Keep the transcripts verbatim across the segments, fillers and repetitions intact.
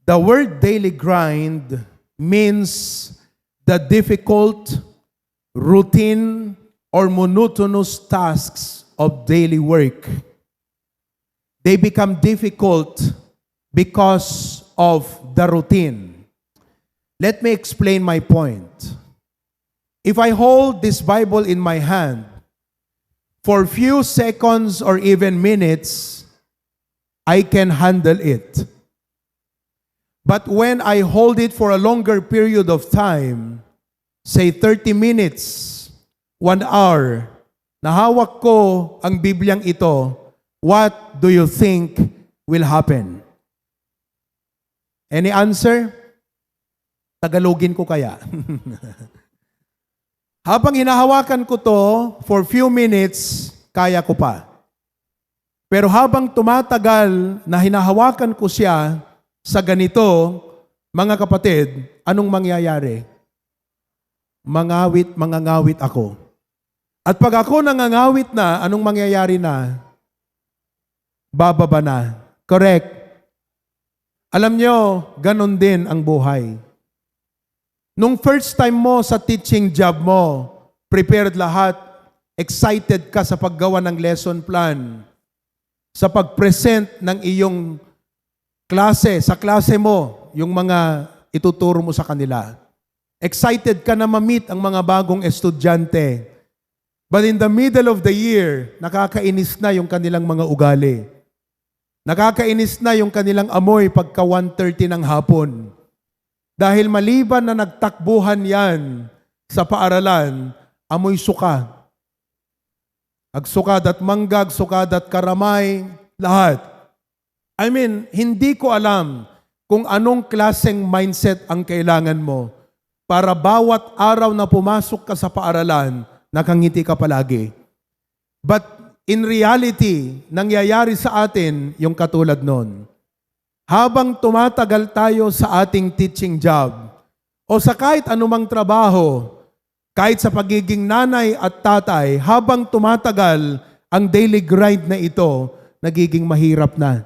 The word daily grind means the difficult, routine, or monotonous tasks of daily work. They become difficult because of the routine. Let me explain my point. If I hold this Bible in my hand for few seconds or even minutes, I can handle it. But when I hold it for a longer period of time, say thirty minutes, one hour, nahawak ko ang Bibliang ito, what do you think will happen? Any answer? Tagalogin ko kaya? Habang hinahawakan ko to for few minutes, kaya ko pa. Pero habang tumatagal na hinahawakan ko siya sa ganito, mga kapatid, anong mangyayari? Mangawit, mangangawit ako. At pag ako nangangawit na, anong mangyayari na? Bababa na. Correct? Alam nyo, ganun din ang buhay. Nung first time mo sa teaching job mo, prepared lahat, excited ka sa paggawa ng lesson plan, sa pag-present ng iyong klase, sa klase mo, yung mga ituturo mo sa kanila. Excited ka na ma-meet ang mga bagong estudyante. But in the middle of the year, nakakainis na yung kanilang mga ugali. Nakakainis na yung kanilang amoy pagka one thirty ng hapon. Dahil maliban na nagtakbuhan yan sa paaralan, amoy suka. Agsukadat mangga, agsukadat karamay, lahat. I mean, hindi ko alam kung anong klaseng mindset ang kailangan mo para bawat araw na pumasok ka sa paaralan, nakangiti ka palagi. But in reality, nangyayari sa atin yung katulad nun. Habang tumatagal tayo sa ating teaching job o sa kahit anumang trabaho, kahit sa pagiging nanay at tatay, habang tumatagal ang daily grind na ito, nagiging mahirap na.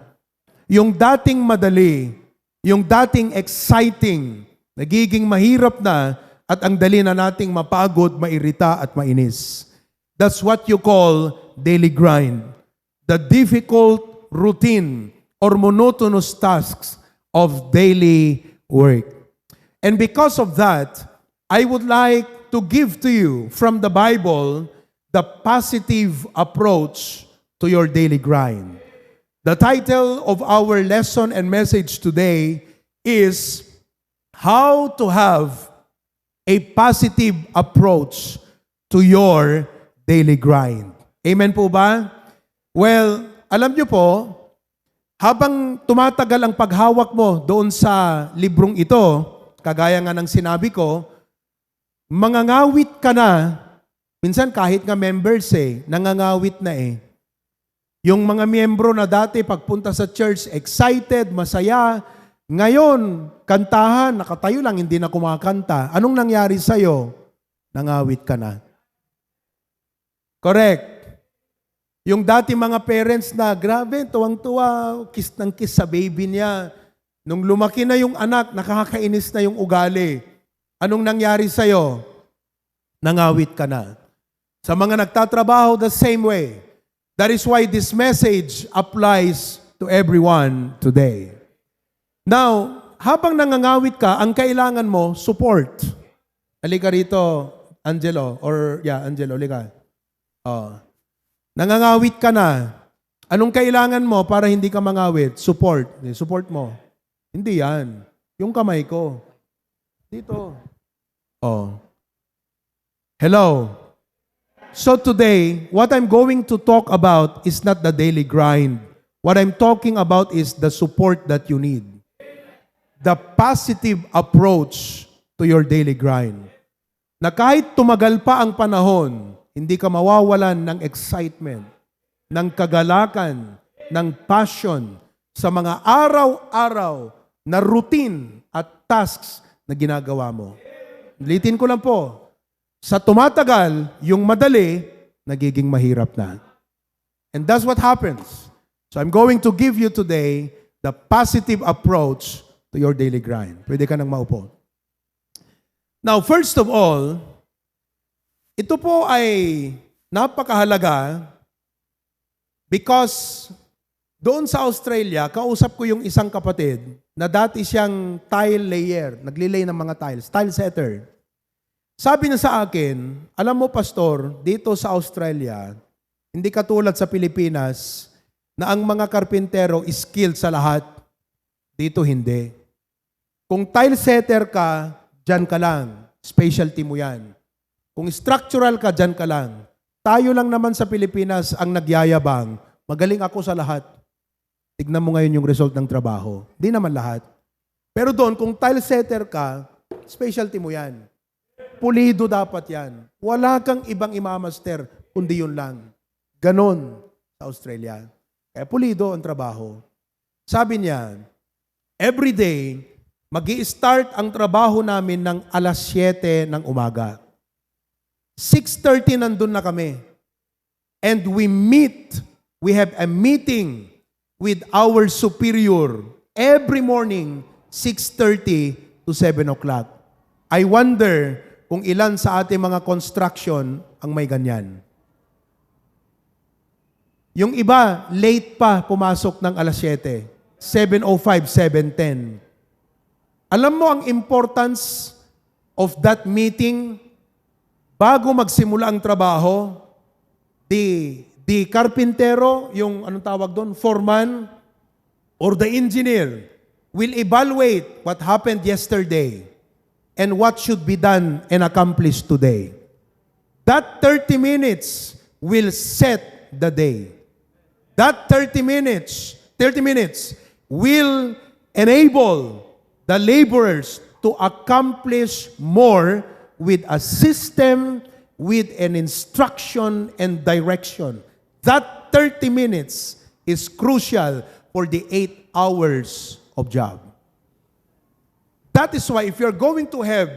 Yung dating madali, yung dating exciting, nagiging mahirap na at ang dali na nating mapagod, mairita at mainis. That's what you call daily grind. The difficult routine or monotonous tasks of daily work. And because of that, I would like to give to you from the Bible the positive approach to your daily grind. The title of our lesson and message today is how to have a positive approach to your daily grind. Amen po ba? Well, alam niyo po, habang tumatagal ang paghawak mo doon sa librong ito, kagaya nga ng sinabi ko, mangangawit ka na. Minsan kahit nga members eh, nangangawit na eh. Yung mga miyembro na dati pagpunta sa church, excited, masaya, ngayon, kantahan, nakatayo lang, hindi na kumakanta. Anong nangyari sa'yo? Nangawit ka na. Correct. Yung dati mga parents na, grabe, tuwang-tuwa, kiss ng kiss sa baby niya. Nung lumaki na yung anak, nakakainis na yung ugali. Anong nangyari sa'yo? Nangawit ka na. Sa mga nagtatrabaho, the same way. That is why this message applies to everyone today. Now, habang nangangawit ka, ang kailangan mo, support. Halika rito, Angelo. Or, yeah, Angelo, halika. Oh. Nangangawit ka na. Anong kailangan mo para hindi ka mangawit? Support. Eh, support mo. Hindi yan. Yung kamay ko. Dito. Oh. Hello. So today, what I'm going to talk about is not the daily grind. What I'm talking about is the support that you need. The positive approach to your daily grind. Na kahit tumagal pa ang panahon, hindi ka mawawalan ng excitement, ng kagalakan, ng passion sa mga araw-araw na routine at tasks na ginagawa mo. Ulitin ko lang po, sa tumatagal, yung madali, nagiging mahirap na. And that's what happens. So I'm going to give you today the positive approach to your daily grind. Pwede ka nang maupo. Now, first of all, ito po ay napakahalaga because doon sa Australia, kausap ko yung isang kapatid na dati siyang tile layer, naglilay ng mga tiles, tile setter. Sabi niya sa akin, "Alam mo, Pastor, dito sa Australia, hindi katulad sa Pilipinas na ang mga karpintero skilled sa lahat. Dito hindi. Kung tile setter ka, dyan ka lang. Specialty mo yan. Kung structural ka, dyan ka lang. Tayo lang naman sa Pilipinas ang nagyayabang, 'Magaling ako sa lahat.' Tignan mo ngayon yung result ng trabaho. Di naman lahat. Pero doon, kung tile setter ka, specialty mo yan. Pulido dapat yan. Wala kang ibang imamaster, kundi yun lang." Ganon sa Australia. Kaya pulido ang trabaho. Sabi niya, "Every day, mag start ang trabaho namin ng alas siyete ng umaga. Six thirty nandun na kami. And we meet, we have a meeting with our superior every morning, six thirty to seven o'clock." I wonder kung ilan sa ating mga construction ang may ganyan. Yung iba, late pa pumasok ng alas siyete. Seven oh five, seven ten. Alam mo ang importance of that meeting? Bago magsimula ang trabaho, the, the carpintero, yung anong tawag doon, foreman, or the engineer, will evaluate what happened yesterday and what should be done and accomplished today. That thirty minutes will set the day. That thirty minutes, thirty minutes will enable the laborers to accomplish more with a system, with an instruction and direction. That thirty minutes is crucial for the eight hours of job. That is why if you're going to have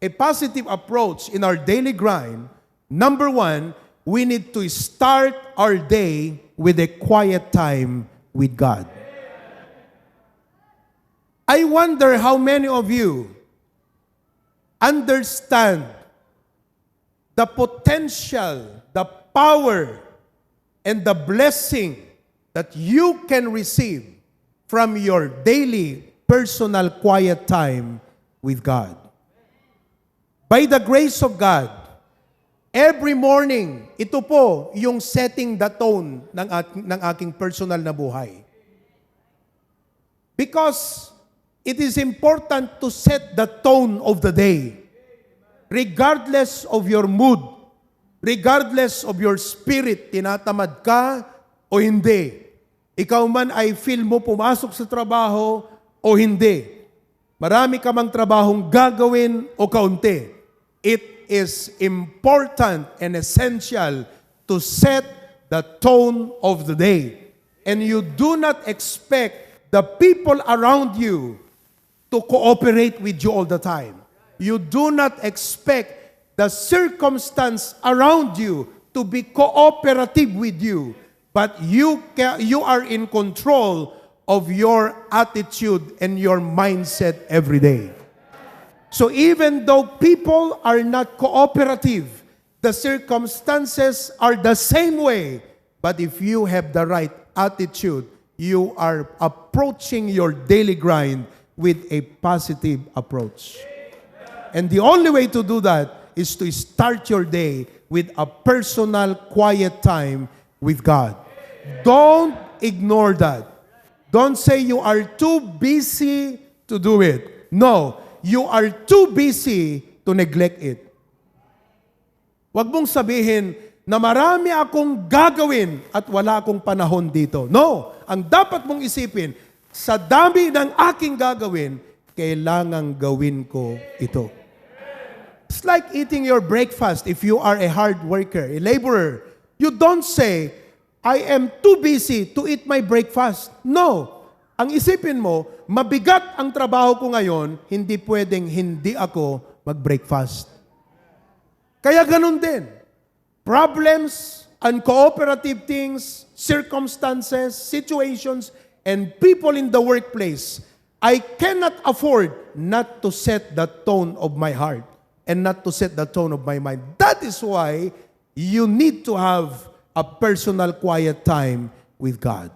a positive approach in our daily grind, number one, we need to start our day with a quiet time with God. I wonder how many of you understand the potential, the power, and the blessing that you can receive from your daily personal quiet time with God. By the grace of God, every morning, ito po yung setting the tone ng, ak- ng aking personal na buhay. Because it is important to set the tone of the day. Regardless of your mood, regardless of your spirit, tinatamad ka o hindi, ikaw man ay feel mo pumasok sa trabaho o hindi, marami ka mang trabahong gagawin o kaunti, it is important and essential to set the tone of the day. And you do not expect the people around you to cooperate with you all the time. You do not expect the circumstance around you to be cooperative with you, but you ca- you are in control of your attitude and your mindset every day. So even though people are not cooperative, the circumstances are the same way, but if you have the right attitude, you are approaching your daily grind with a positive approach. And the only way to do that is to start your day with a personal quiet time with God. Don't ignore that. Don't say you are too busy to do it. No, you are too busy to neglect it. Huwag mong sabihin na marami akong gagawin at wala akong panahon dito. No, ang dapat mong isipin, sa dami ng aking gagawin, kailangang gawin ko ito. It's like eating your breakfast if you are a hard worker, a laborer. You don't say, "I am too busy to eat my breakfast." No. Ang isipin mo, "Mabigat ang trabaho ko ngayon, hindi pwedeng hindi ako mag-breakfast." Kaya ganun din. Problems, uncooperative things, circumstances, situations, and people in the workplace I cannot afford not to set the tone of my heart and not to set the tone of my mind. That is why you need to have a personal quiet time with God.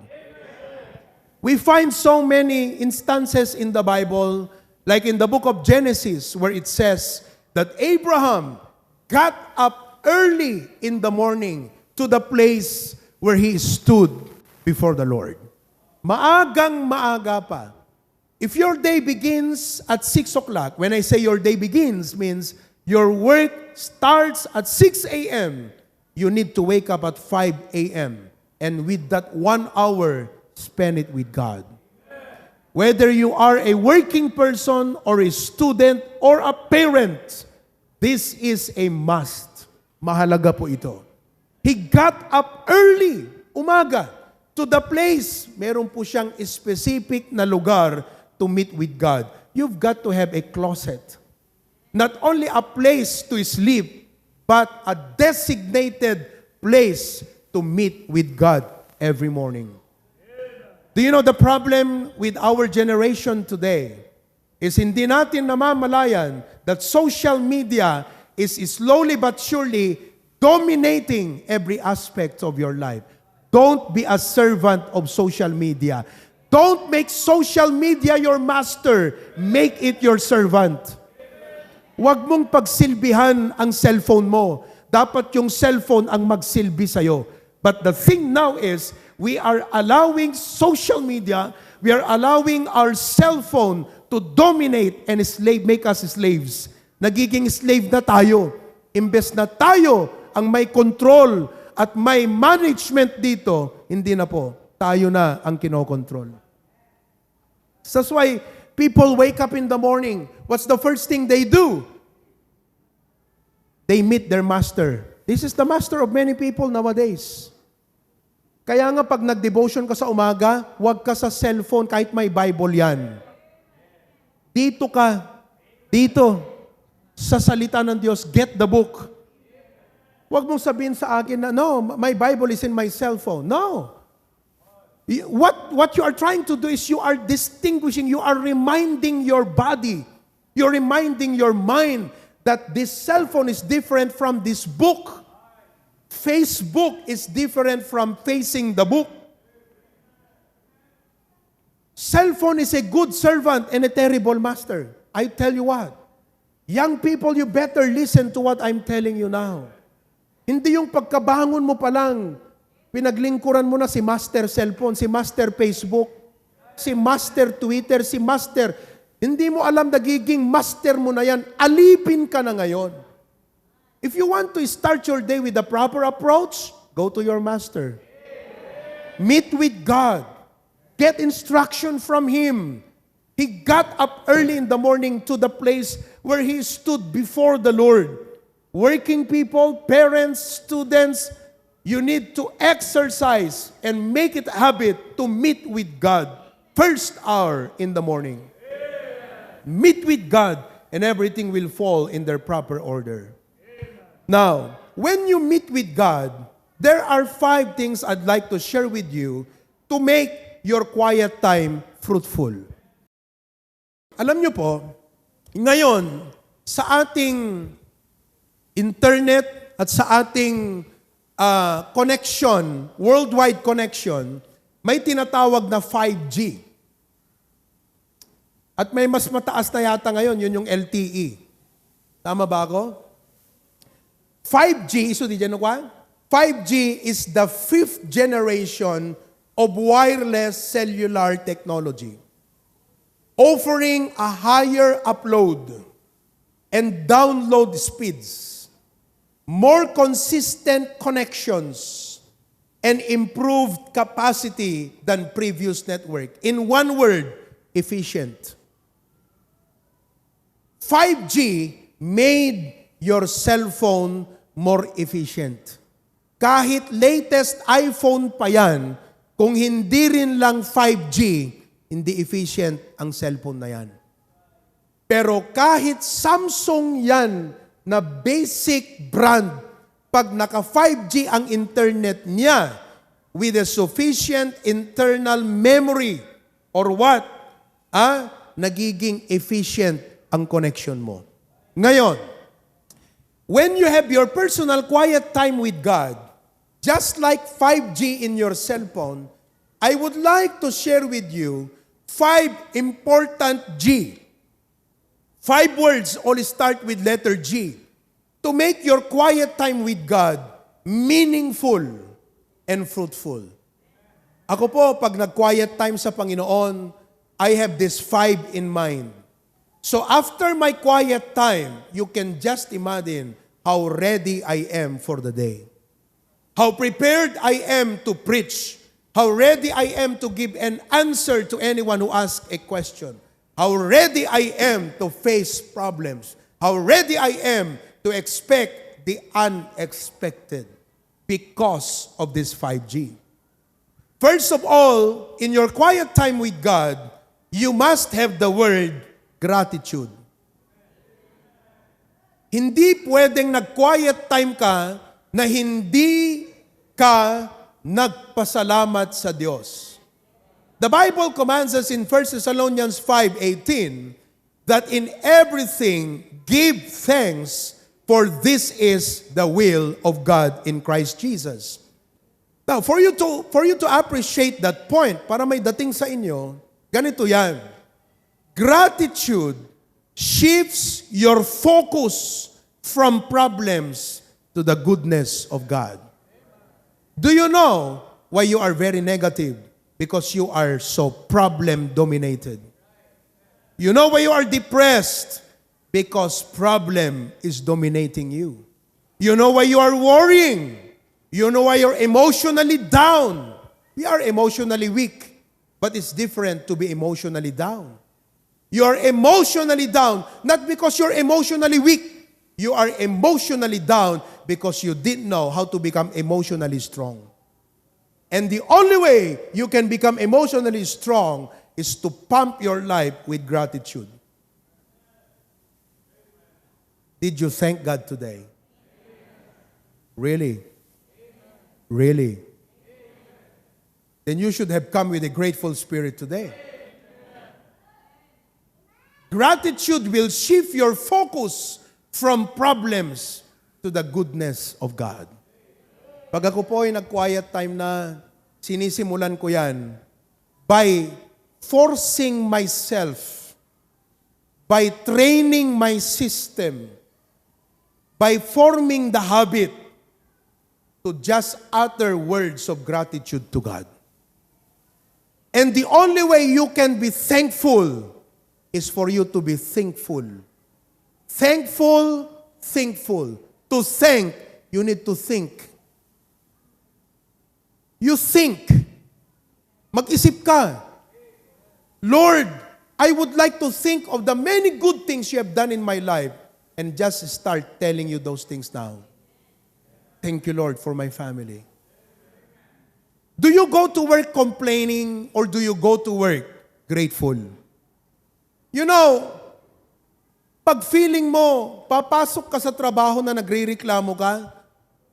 We find so many instances in the Bible, like in the book of Genesis, where it says that Abraham got up early in the morning to the place where he stood before the Lord. Maagang maaga pa. If your day begins at six o'clock, when I say your day begins, means your work starts at six a m, you need to wake up at five a m. And with that one hour, spend it with God. Whether you are a working person or a student or a parent, this is a must. Mahalaga po ito. He got up early, umaga, to the place. Meron po siyang specific na lugar to meet with God. You've got to have a closet. Not only a place to sleep, but a designated place to meet with God every morning. Do you know the problem with our generation today? Is hindi natin namamalayan that social media is slowly but surely dominating every aspect of your life. Don't be a servant of social media. Don't make social media your master. Make it your servant. Huwag mong pagsilbihan ang cellphone mo. Dapat yung cellphone ang magsilbi sa'yo. But the thing now is, we are allowing social media, we are allowing our cell phone to dominate and slave, make us slaves. Nagiging slave na tayo. Imbes na tayo ang may control at may management dito, hindi na po. Tayo na ang kinokontrol. That's why people wake up in the morning. What's the first thing they do? They meet their master. This is the master of many people nowadays. Kaya nga pag nag-devotion ka sa umaga, huwag ka sa cellphone kahit may Bible yan. Dito ka, dito, sa salita ng Diyos, get the book. Huwag mong sabihin sa akin na, "No, my Bible is in my cellphone." No. Y-, what, what you are trying to do is you are distinguishing, you are reminding your body, you're reminding your mind that this cell phone is different from this book. Facebook is different from facing the book. Cell phone is a good servant and a terrible master. I tell you what, young people, you better listen to what I'm telling you now. Hindi yung pagkabangon mo pa lang, pinaglingkuran mo na si master cellphone, si master Facebook, si master Twitter, si master. Hindi mo alam, nagiging master mo na yan. Alipin ka na ngayon. If you want to start your day with the proper approach, go to your master. Meet with God. Get instruction from Him. He got up early in the morning to the place where he stood before the Lord. Working people, parents, students, you need to exercise and make it a habit to meet with God first hour in the morning. Meet with God and everything will fall in their proper order. Now, when you meet with God, there are five things I'd like to share with you to make your quiet time fruitful. Alam niyo po, ngayon, sa ating internet at sa ating, ah, connection, worldwide connection, may tinatawag na five G. At may mas mataas na yata ngayon, yun yung L T E. Tama ba ako? Five G, isu di dyan, no, kwa? Five G is the fifth generation of wireless cellular technology, offering a higher upload and download speeds, more consistent connections, and improved capacity than previous network. In one word, efficient. Five G made your cellphone more efficient. Kahit latest iPhone pa yan, kung hindi rin lang five G, hindi efficient ang cellphone na yan. Pero kahit Samsung yan na basic brand, pag naka five G ang internet niya, with a sufficient internal memory or what, ah, nagiging efficient ang connection mo. Ngayon, when you have your personal quiet time with God, just like five G in your cellphone, I would like to share with you five important G. Five words all start with letter G. To make your quiet time with God meaningful and fruitful. Ako po, pag nag-quiet time sa Panginoon, I have this five in mind. So after my quiet time, you can just imagine how ready I am for the day. How prepared I am to preach. How ready I am to give an answer to anyone who asks a question. How ready I am to face problems. How ready I am to expect the unexpected because of this five G. First of all, in your quiet time with God, you must have the word gratitude. Hindi pwedeng nag-quiet time ka na hindi ka nagpasalamat sa Diyos. The Bible commands us in First Thessalonians five eighteen that in everything give thanks, for this is the will of God in Christ Jesus. Now, for you to, for you to appreciate that point, para may dating sa inyo, ganito yan. Gratitude shifts your focus from problems to the goodness of God. Do you know why you are very negative? Because you are so problem dominated. You know why you are depressed? Because problem is dominating you. You know why you are worrying? You know why you're emotionally down? We are emotionally weak, but it's different to be emotionally down. You are emotionally down, not because you're emotionally weak. You are emotionally down because you didn't know how to become emotionally strong. And the only way you can become emotionally strong is to pump your life with gratitude. Did you thank God today? Really? Really? Then you should have come with a grateful spirit today. Gratitude will shift your focus from problems to the goodness of God. Pag ako po ay nag-quiet time na, sinisimulan ko yan by forcing myself, by training my system, by forming the habit to just utter words of gratitude to God. And the only way you can be thankful is for you to be thankful. Thankful, thankful. To thank, you need to think. You think. Mag-isip ka. Lord, I would like to think of the many good things you have done in my life and just start telling you those things now. Thank you, Lord, for my family. Do you go to work complaining or do you go to work grateful? You know, pag feeling mo, papasok ka sa trabaho na nagrereklamo ka,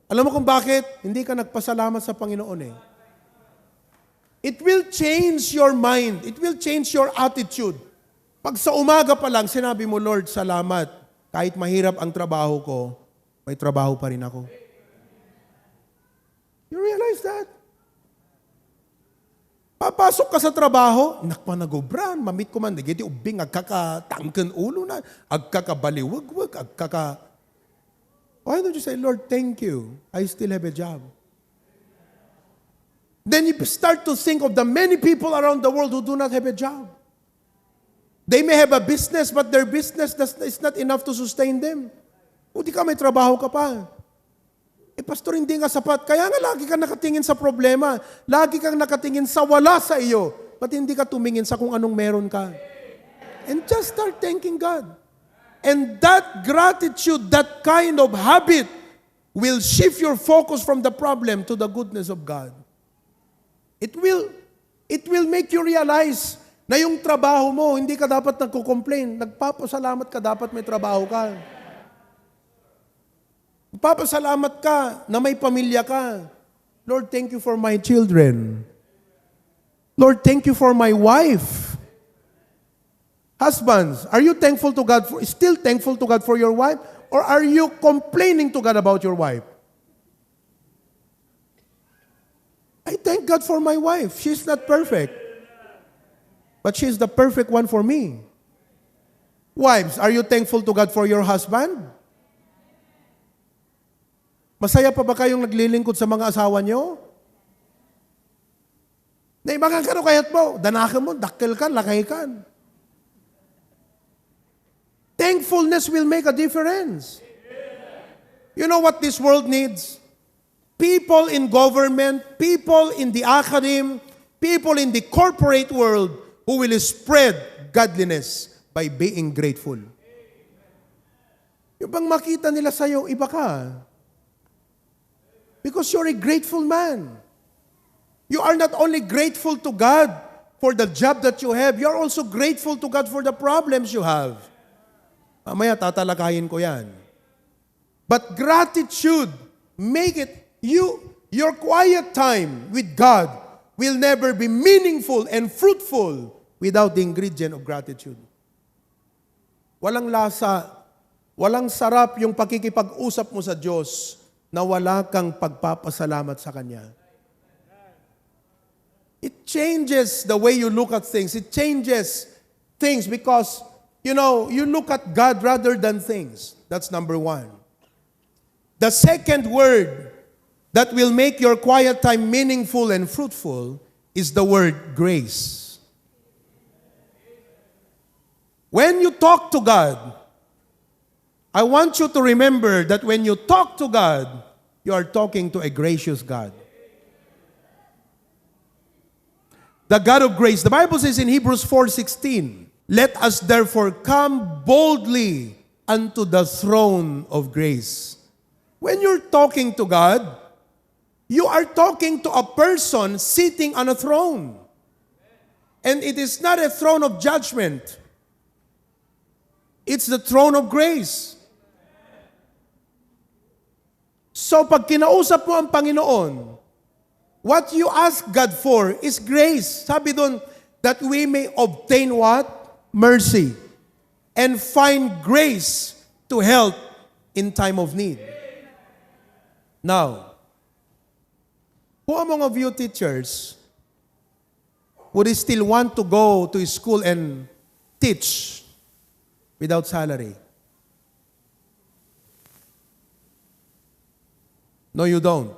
alam mo kung bakit? Hindi ka nagpasalamat sa Panginoon eh. It will change your mind. It will change your attitude. Pag sa umaga pa lang, sinabi mo, "Lord, salamat. Kahit mahirap ang trabaho ko, may trabaho pa rin ako." You realize that? Papasok ka sa trabaho, nakpanagubran, mamit ko man, dagiti ubbing, agkakatangken ulo na, agkakabaliwegweg, agkaka-, why don't you say, "Lord, thank you. I still have a job." Then you start to think of the many people around the world who do not have a job. They may have a business, but their business does, is not enough to sustain them. O di ka may trabaho ka pa. Eh, pastor, hindi nga sapat. Kaya nga lagi kang nakatingin sa problema. Lagi kang nakatingin sa wala sa iyo. Ba't hindi ka tumingin sa kung anong meron ka? And just start thanking God. And that gratitude, that kind of habit, will shift your focus from the problem to the goodness of God. It will, it will make you realize na yung trabaho mo, hindi ka dapat nagko-complain. Nagpapasalamat ka dapat may trabaho ka. Nagpapasalamat ka na may pamilya ka. "Lord, thank you for my children. Lord, thank you for my wife." Husbands, are you thankful to God for, still thankful to God for your wife? Or are you complaining to God about your wife? I thank God for my wife. She's not perfect. But she's the perfect one for me. Wives, are you thankful to God for your husband? Masaya pa ba kayong naglilingkod sa mga asawa nyo? Naibangan ka no kayat mo, danakan mo, dakkel kan, lakay kan. Thankfulness will make a difference. You know what this world needs? People in government, people in the academe, people in the corporate world who will spread godliness by being grateful. Yung bang makita nila sa'yo, iba ka. Because you're a grateful man. You are not only grateful to God for the job that you have, you are also grateful to God for the problems you have. Mamaya tatalakayin ko yan. But gratitude, make it, you, your quiet time with God will never be meaningful and fruitful without the ingredient of gratitude. Walang lasa, walang sarap yung pakikipag-usap mo sa Diyos na wala kang pagpapasalamat sa Kanya. It changes the way you look at things. It changes things because, you know, you look at God rather than things. That's number one. The second word that will make your quiet time meaningful and fruitful is the word grace. When you talk to God, I want you to remember that when you talk to God, you are talking to a gracious God. The God of grace. The Bible says in Hebrews four sixteen, "Let us therefore come boldly unto the throne of grace." When you're talking to God, you are talking to a person sitting on a throne. And it is not a throne of judgment. It's the throne of grace. So pag kinausap mo ang Panginoon, what you ask God for is grace. Sabi doon, that we may obtain what? Mercy. And find grace to help in time of need. Now, who among of you teachers would still want to go to school and teach without salary? No, you don't.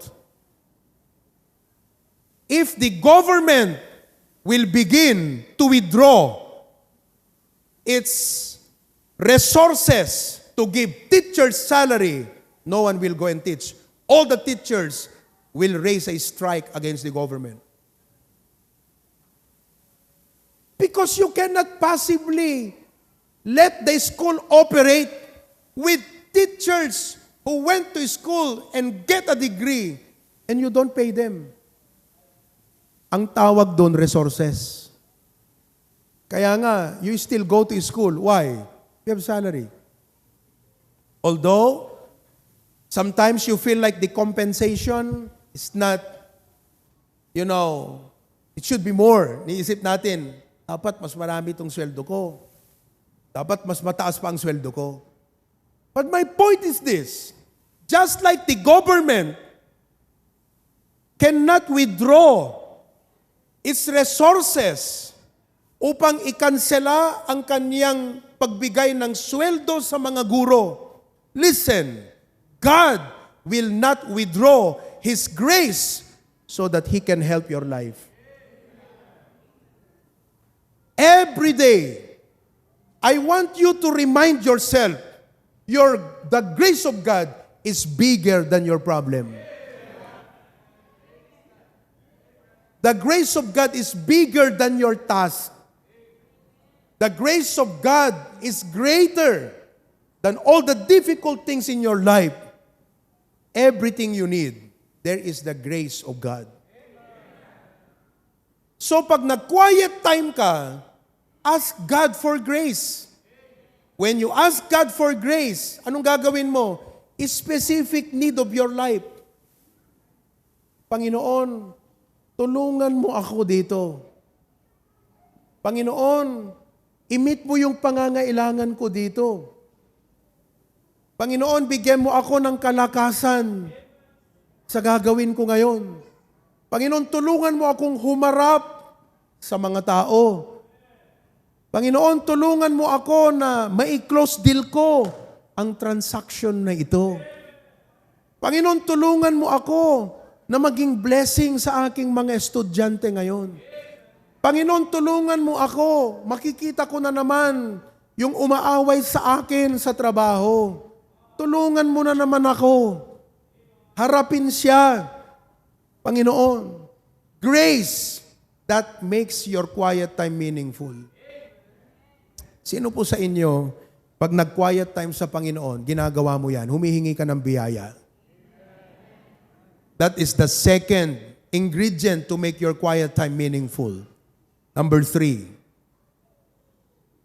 If the government will begin to withdraw its resources to give teachers salary, no one will go and teach. All the teachers will raise a strike against the government. Because you cannot possibly let the school operate with teachers who went to school and get a degree and you don't pay them. Ang tawag doon, resources. Kaya nga, you still go to school. Why? You have salary. Although, sometimes you feel like the compensation is not, you know, it should be more. Niisip natin, dapat mas marami itong sweldo ko. Dapat mas mataas pa ang sweldo ko. But my point is this, just like the government cannot withdraw its resources upang ikansela ang kaniyang pagbigay ng sweldo sa mga guro. Listen, God will not withdraw His grace so that He can help your life. Every day, I want you to remind yourself, your, the grace of God is bigger than your problem. The grace of God is bigger than your task. The grace of God is greater than all the difficult things in your life. Everything you need, there is the grace of God. So pag nag-quiet time ka, ask God for grace. When you ask God for grace, anong gagawin mo? Specific need of your life. Panginoon, tulungan mo ako dito. Panginoon, I-meet mo yung pangangailangan ko dito. Panginoon, bigyan mo ako ng kalakasan sa gagawin ko ngayon. Panginoon, tulungan mo akong humarap sa mga tao. Panginoon, tulungan mo ako na mai-close deal ko ang transaction na ito. Panginoon, tulungan mo ako na maging blessing sa aking mga estudyante ngayon. Panginoon, tulungan mo ako. Makikita ko na naman yung umaaway sa akin sa trabaho. Tulungan mo na naman ako. Harapin siya. Panginoon, grace that makes your quiet time meaningful. Sino po sa inyo, pag nag-quiet time sa Panginoon, ginagawa mo yan, humihingi ka ng biyaya? That is the second ingredient to make your quiet time meaningful. Number three,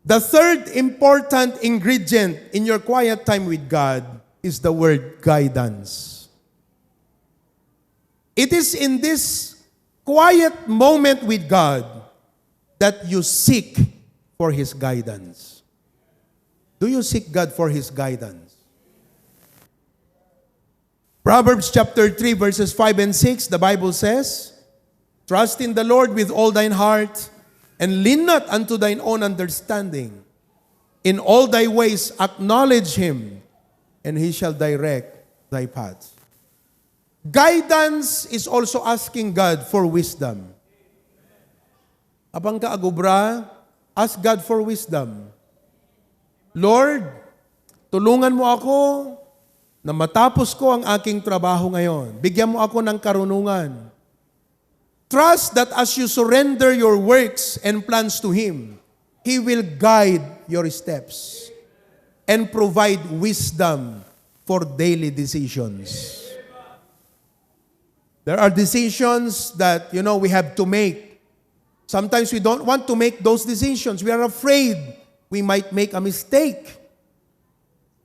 the third important ingredient in your quiet time with God is the word guidance. It is in this quiet moment with God that you seek for His guidance. Do you seek God for His guidance? Proverbs chapter three, verses five and six, the Bible says, "Trust in the Lord with all thine heart, and lean not unto thine own understanding. In all thy ways acknowledge him, and he shall direct thy paths." Guidance is also asking God for wisdom. Apang ka agubra, ask God for wisdom. "Lord, tulungan mo ako na matapos ko ang aking trabaho ngayon. Bigyan mo ako ng karunungan." Trust that as you surrender your works and plans to Him, He will guide your steps and provide wisdom for daily decisions. There are decisions that, you know, we have to make. Sometimes we don't want to make those decisions. We are afraid we might make a mistake.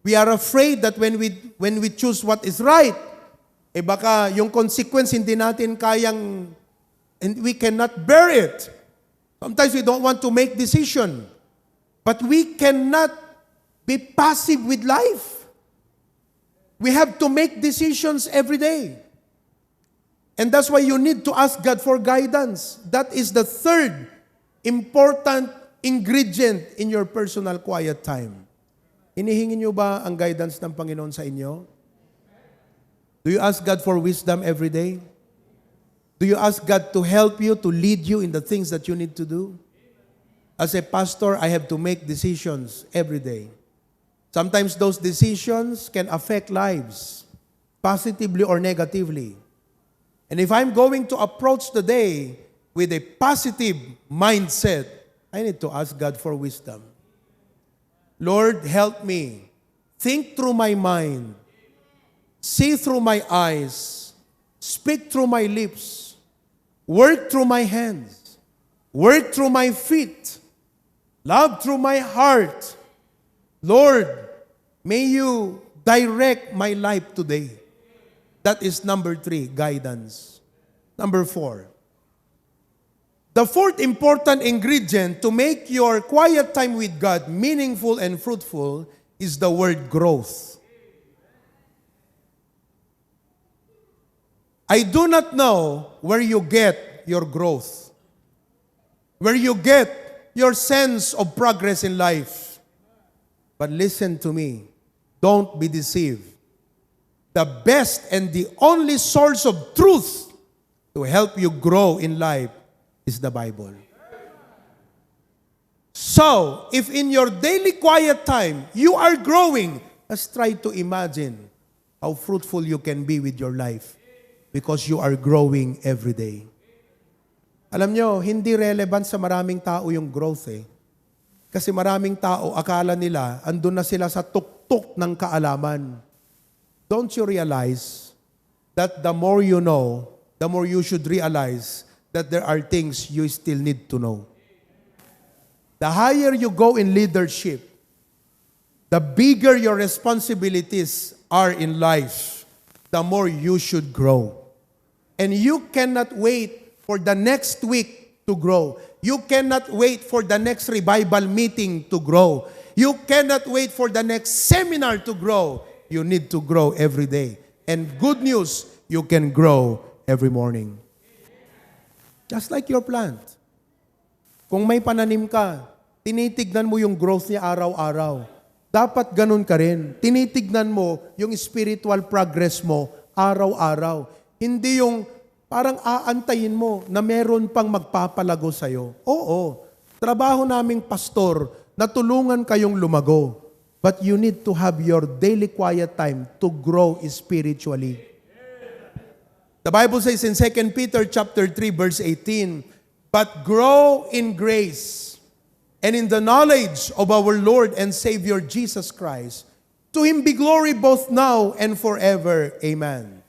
We are afraid that when we, when we choose what is right, eh baka yung consequence hindi natin kayang, and we cannot bear it. Sometimes we don't want to make decision, but we cannot be passive with life. We have to make decisions every day. And that's why you need to ask God for guidance. That is the third important ingredient in your personal quiet time. Hinihingi niyo ba ang guidance ng Panginoon sa inyo? Do you ask God for wisdom every day? Do you ask God to help you, to lead you in the things that you need to do? As a pastor, I have to make decisions every day. Sometimes those decisions can affect lives, positively or negatively. And if I'm going to approach the day with a positive mindset, I need to ask God for wisdom. "Lord, help me. Think through my mind. See through my eyes. Speak through my lips. Work through my hands. Work through my feet. Love through my heart. Lord, may you direct my life today." That is number three, guidance. Number four, the fourth important ingredient to make your quiet time with God meaningful and fruitful is the word growth. I do not know where you get your growth, where you get your sense of progress in life. But listen to me, don't be deceived. The best and the only source of truth to help you grow in life is the Bible. So, if in your daily quiet time you are growing, just try to imagine how fruitful you can be with your life because you are growing every day. Alam nyo, hindi relevant sa maraming tao yung growth eh. Kasi maraming tao, akala nila, andun na sila sa tuktok ng kaalaman. Don't you realize that the more you know, the more you should realize that there are things you still need to know? The higher you go in leadership, the bigger your responsibilities are in life, the more you should grow. And you cannot wait for the next week to grow. You cannot wait for the next revival meeting to grow. You cannot wait for the next seminar to grow. You need to grow every day. And good news, you can grow every morning. Just like your plant. Kung may pananim ka, tinitignan mo yung growth niya araw-araw. Dapat ganun ka rin. Tinitignan mo yung spiritual progress mo araw-araw. Hindi yung parang aantayin mo na meron pang magpapalago sa'yo. Oo, trabaho naming pastor na tulungan kayong lumago. But you need to have your daily quiet time to grow spiritually. The Bible says in Second Peter chapter three, verse eighteen, "But grow in grace and in the knowledge of our Lord and Savior Jesus Christ. To him be glory both now and forever. Amen."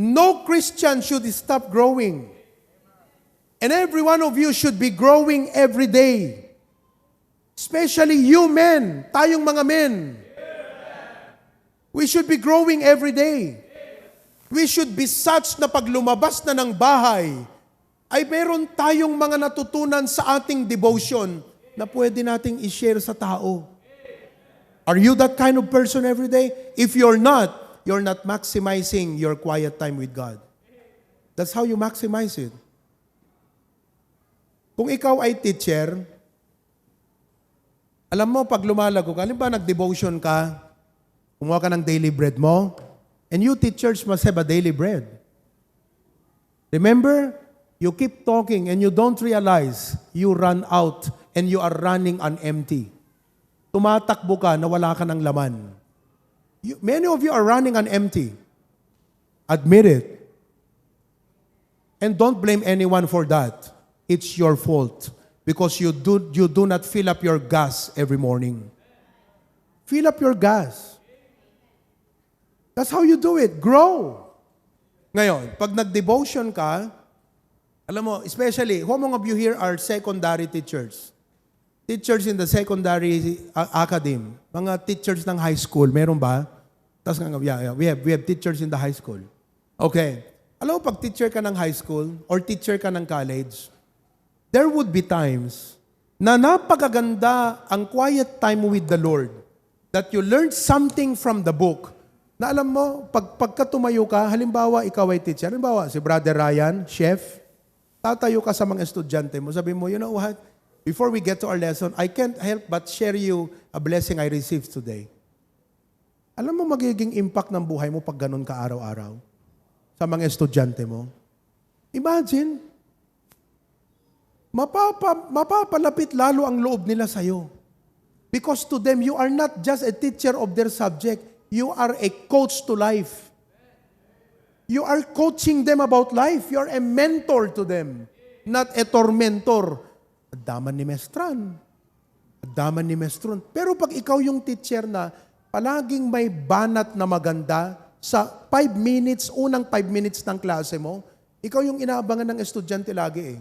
No Christian should stop growing. And every one of you should be growing every day. Especially you men, tayong mga men. We should be growing every day. We should be such na pag lumabas na ng bahay, ay meron tayong mga natutunan sa ating devotion na pwede nating i-share sa tao. Are you that kind of person every day? If you're not, you're not maximizing your quiet time with God. That's how you maximize it. Kung ikaw ay teacher, alam mo, pag lumalago ka, halimbawa nag-devotion ka, kumuha ka ng daily bread mo, and you teachers must have a daily bread. Remember, you keep talking and you don't realize you run out and you are running on empty. Tumatakbo ka na wala ka ng laman. You, many of you are running on empty. Admit it. And don't blame anyone for that. It's your fault because you do, you do not fill up your gas every morning. Fill up your gas. That's how you do it. Grow. Ngayon, pag nag-devotion ka, alam mo, especially, how many of you here are secondary teachers? Teachers in the secondary, uh, academe, mga teachers ng high school, meron ba? Tas nga, yeah, yeah, we have, we have teachers in the high school. Okay. Alam mo, pag teacher ka ng high school or teacher ka ng college, there would be times na napakaganda ang quiet time with the Lord, that you learned something from the book. Na alam mo, pag, pagka tumayo ka, halimbawa, ikaw ay teacher, halimbawa, si Brother Ryan, chef, tatayo ka sa mga estudyante mo, sabi mo, "You know what? Before we get to our lesson, I can't help but share you a blessing I received today." Alam mo, magiging impact ng buhay mo pag ganun ka araw-araw sa mga estudyante mo. Imagine, mapapa-, mapapalapit lalo ang loob nila sa'yo. Because to them, you are not just a teacher of their subject. You are a coach to life. You are coaching them about life. You are a mentor to them, not a tormentor. Addaman ni mestran. Addaman ni mestron. Pero pag ikaw yung teacher na palaging may banat na maganda sa five minutes, unang five minutes ng klase mo, ikaw yung inaabangan ng estudyante lagi eh.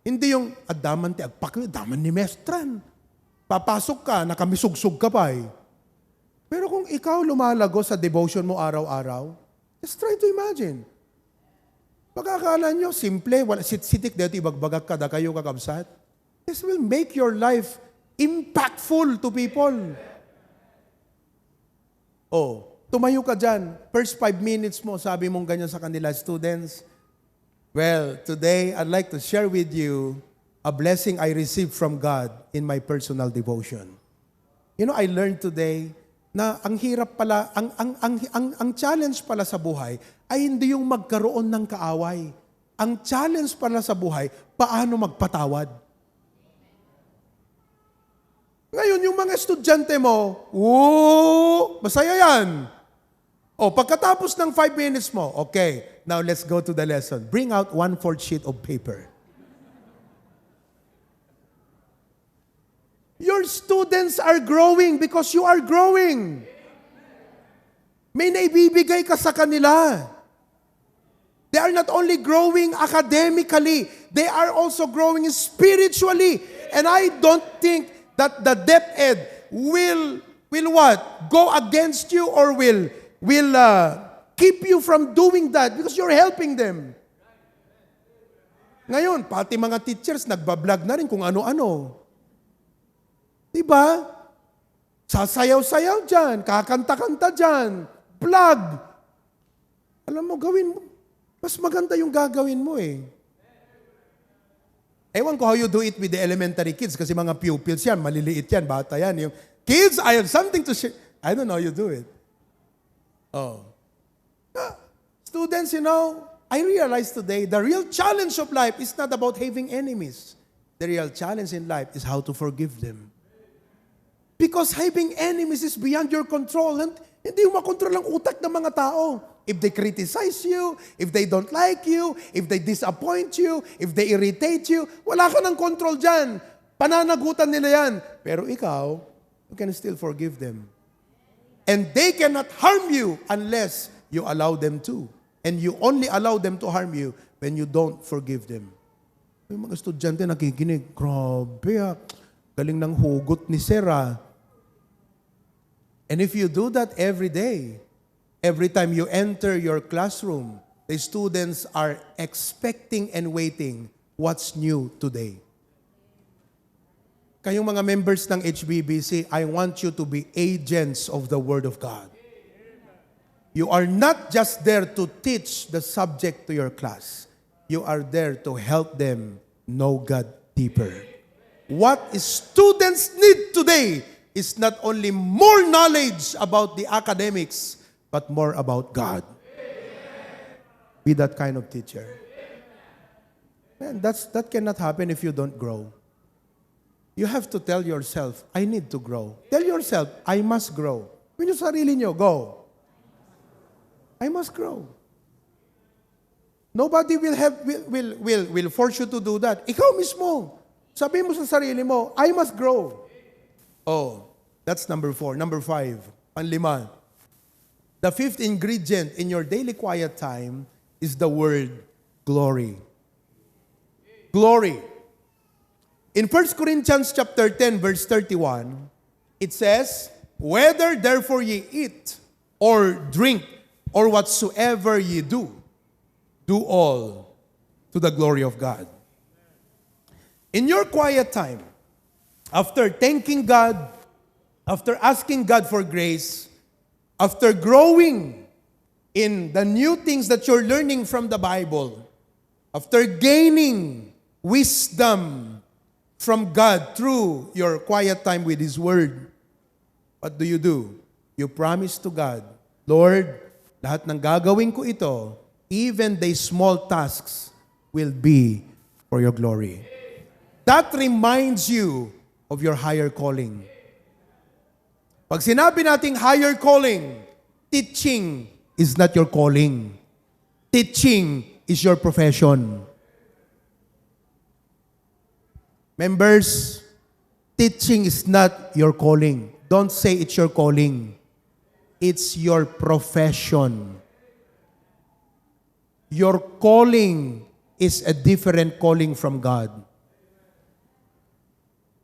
Hindi yung, "Addaman ti agpak, addaman ni mestran." Papasok ka, nakamisogsog ka pa eh. Pero kung ikaw lumalago sa devotion mo araw-araw, just try to imagine. Pagkakala nyo, simple, wala, sitsitik, dito ibagbagak kadakayo, kakabsat. This will make your life impactful to people. Oh, tumayo ka dyan. First five minutes mo, sabi mong ganyan sa kanila, "Students, well, today I'd like to share with you a blessing I received from God in my personal devotion." You know, I learned today na ang hirap pala, ang, ang, ang, ang, ang challenge pala sa buhay ay hindi yung magkaroon ng kaaway. Ang challenge pala sa buhay, paano magpatawad. Ngayon, yung mga estudyante mo, "Oo, masaya yan." O, pagkatapos ng five minutes mo, "Okay, now let's go to the lesson. Bring out one-fourth sheet of paper." Your students are growing because you are growing. May naibibigay ka sa kanila. They are not only growing academically, they are also growing spiritually. And I don't think that the DepEd will, will what? Go against you or will, will, uh, keep you from doing that because you're helping them. Ngayon, pati mga teachers, nagbablog na rin kung ano-ano. Di ba? Sasayaw-sayaw dyan, kakanta-kanta dyan, vlog. Alam mo, gawin mo. Mas maganda yung gagawin mo eh. Ewan ko how you do it with the elementary kids kasi mga pupils yan, maliliit yan, bata yan. Yung, "Kids, I have something to share." I don't know how you do it. Oh. Ah, students, you know, I realize today the real challenge of life is not about having enemies. The real challenge in life is how to forgive them. Because having enemies is beyond your control. And hindi mo makontrol ang utak ng mga tao. If they criticize you, if they don't like you, if they disappoint you, if they irritate you, wala ka ng control dyan. Pananagutan nila yan. Pero ikaw, you can still forgive them. And they cannot harm you unless you allow them to. And you only allow them to harm you when you don't forgive them. May mga estudyante nakikinig, "Grabe ah, galing ng hugot ni Sir ah." And if you do that every day, every time you enter your classroom, the students are expecting and waiting what's new today. Kayong mga members ng H B B C, I want you to be agents of the Word of God. You are not just there to teach the subject to your class. You are there to help them know God deeper. What students need today is not only more knowledge about the academics, but more about God. Be that kind of teacher. Man, that's, that cannot happen if you don't grow. You have to tell yourself, "I need to grow." Tell yourself, "I must grow." Sabihin niyo sa sarili niyo, "Go. I must grow." Nobody will have, will, will, will, will force you to do that. Ikaw mismo. Sabi mo sa sarili mo, "I must grow." Oh, that's number four. Number five, panlima. The fifth ingredient in your daily quiet time is the word glory. Glory. In First Corinthians chapter ten, verse thirty-one, it says, "Whether therefore ye eat, or drink, or whatsoever ye do, do all to the glory of God." In your quiet time, after thanking God, after asking God for grace, after growing in the new things that you're learning from the Bible, after gaining wisdom from God through your quiet time with His Word, what do you do? You promise to God, "Lord, lahat ng gagawin ko ito, even the small tasks, will be for your glory." That reminds you of your higher calling. Pag sinabi nating higher calling, teaching is not your calling. Teaching is your profession. Members, teaching is not your calling. Don't say it's your calling. It's your profession. Your calling is a different calling from God.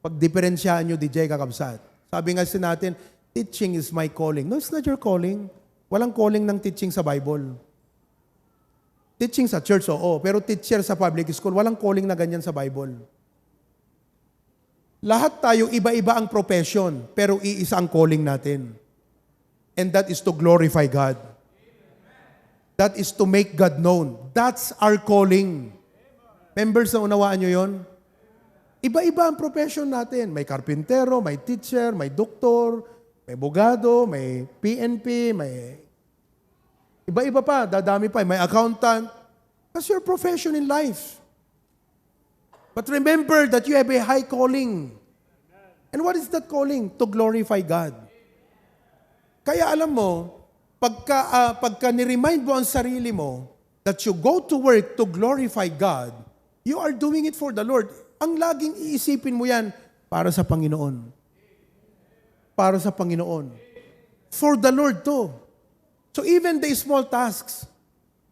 Pagdiferensyahan nyo, D J, kakabsat. Sabi nga si natin, "Teaching is my calling." No, it's not your calling. Walang calling ng teaching sa Bible. Teaching sa church, oo. Pero teacher sa public school, walang calling na ganyan sa Bible. Lahat tayo, iba-iba ang profession, pero iisa ang calling natin. And that is to glorify God. That is to make God known. That's our calling. Members, naunawaan nyo yon? Iba-iba ang profession natin. May karpintero, may teacher, may doktor, may abogado, may P N P, may iba-iba pa, dadami pa, may accountant. That's your profession in life. But remember that you have a high calling. And what is that calling? To glorify God. Kaya alam mo, pagka, ah, pagka ni-remind mo ang sarili mo that you go to work to glorify God, you are doing it for the Lord. Ang laging iisipin mo yan, para sa Panginoon. Para sa Panginoon. For the Lord to. So even the small tasks,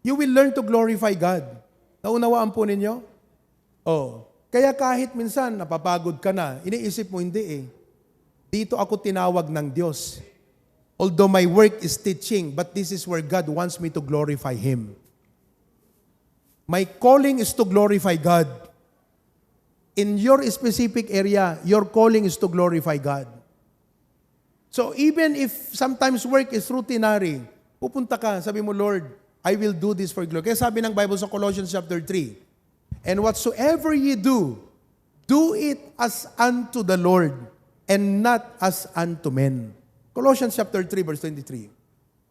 you will learn to glorify God. Naunawaan po ninyo? Oh. Kaya kahit minsan napapagod ka na, iniisip mo, "Hindi eh. Dito ako tinawag ng Diyos. Although my work is teaching, but this is where God wants me to glorify Him." My calling is to glorify God. In your specific area, your calling is to glorify God. So even if sometimes work is routinary, pupunta ka, sabi mo, "Lord, I will do this for your glory." Kaya sabi ng Bible sa Colossians chapter three, "And whatsoever ye do, do it as unto the Lord and not as unto men." Colossians chapter three, verse twenty-three.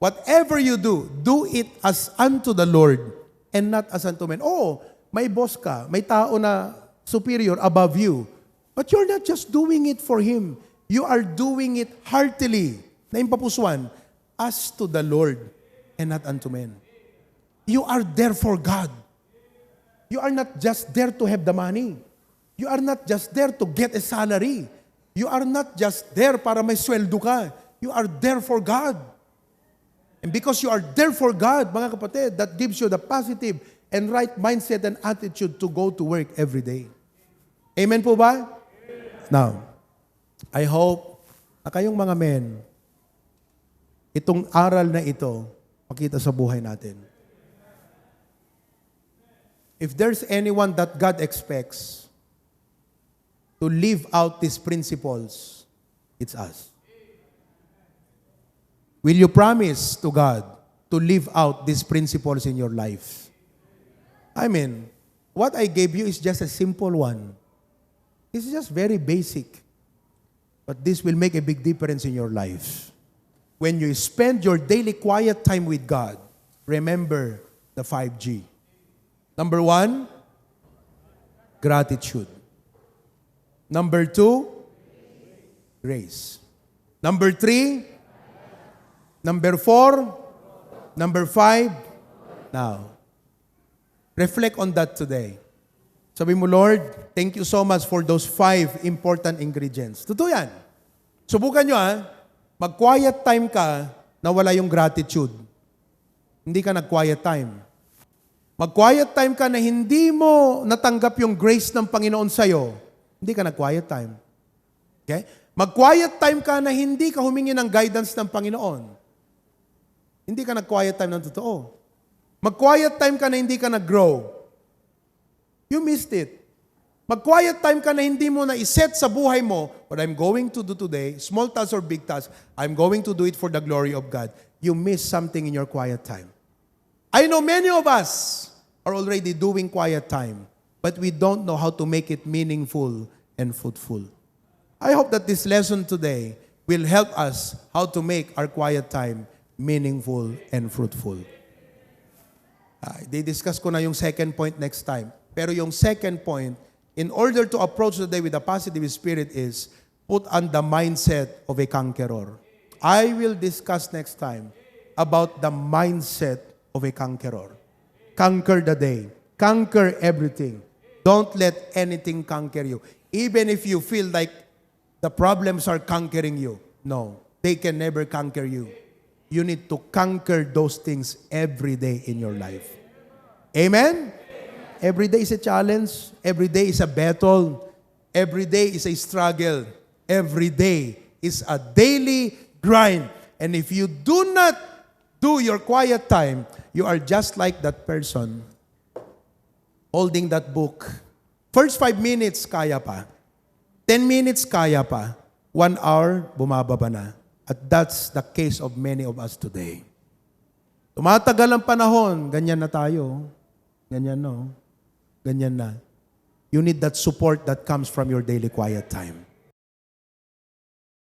"Whatever you do, do it as unto the Lord and not as unto men." Oo, may boss ka, may tao na superior above you. But you're not just doing it for him. You are doing it heartily, na impapusuan, as to the Lord and not unto men. You are there for God. You are not just there to have the money. You are not just there to get a salary. You are not just there para may sweldo ka. You are there for God. And because you are there for God, mga kapatid, that gives you the positive and right mindset and attitude to go to work every day. Amen po ba? Now, I hope na kayong mga men, itong aral na ito, makita sa buhay natin. If there's anyone that God expects to live out these principles, it's us. Will you promise to God to live out these principles in your life? I mean, what I gave you is just a simple one. It's just very basic. But this will make a big difference in your life. When you spend your daily quiet time with God, remember the five G. Number one, gratitude. Number two, grace. Number three, number four, number five. Now, reflect on that today. Sabi mo, "Lord, thank you so much for those five important ingredients." Totoo yan. Subukan nyo, ha. Mag-quiet time ka na wala yung gratitude. Hindi ka nag-quiet time. Mag-quiet time ka na hindi mo natanggap yung grace ng Panginoon sa'yo. Hindi ka nag-quiet time. Okay? Mag-quiet time ka na hindi ka humingi ng guidance ng Panginoon. Hindi ka nag-quiet time ng totoo. Mag-quiet time ka na hindi ka nag-grow. You missed it. Mag-quiet time ka na hindi mo na-set sa buhay mo, "What I'm going to do today, small task or big task, I'm going to do it for the glory of God." You miss something in your quiet time. I know many of us are already doing quiet time, but we don't know how to make it meaningful and fruitful. I hope that this lesson today will help us how to make our quiet time meaningful and fruitful. Ah, di-discuss ko na yung second point next time. Pero yung second point, in order to approach the day with a positive spirit, is put on the mindset of a conqueror. I will discuss next time about the mindset of a conqueror. Conquer the day. Conquer everything. Don't let anything conquer you. Even if you feel like the problems are conquering you, no, they can never conquer you. You need to conquer those things every day in your life. Amen? Every day is a challenge. Every day is a battle. Every day is a struggle. Every day is a daily grind. And if you do not do your quiet time, you are just like that person holding that book. First five minutes, kaya pa. Ten minutes, kaya pa. One hour, bumababa na. At that's the case of many of us today. Tumatagal ang panahon, ganyan na tayo. Ganyan, no? Ganyan na. You need that support that comes from your daily quiet time.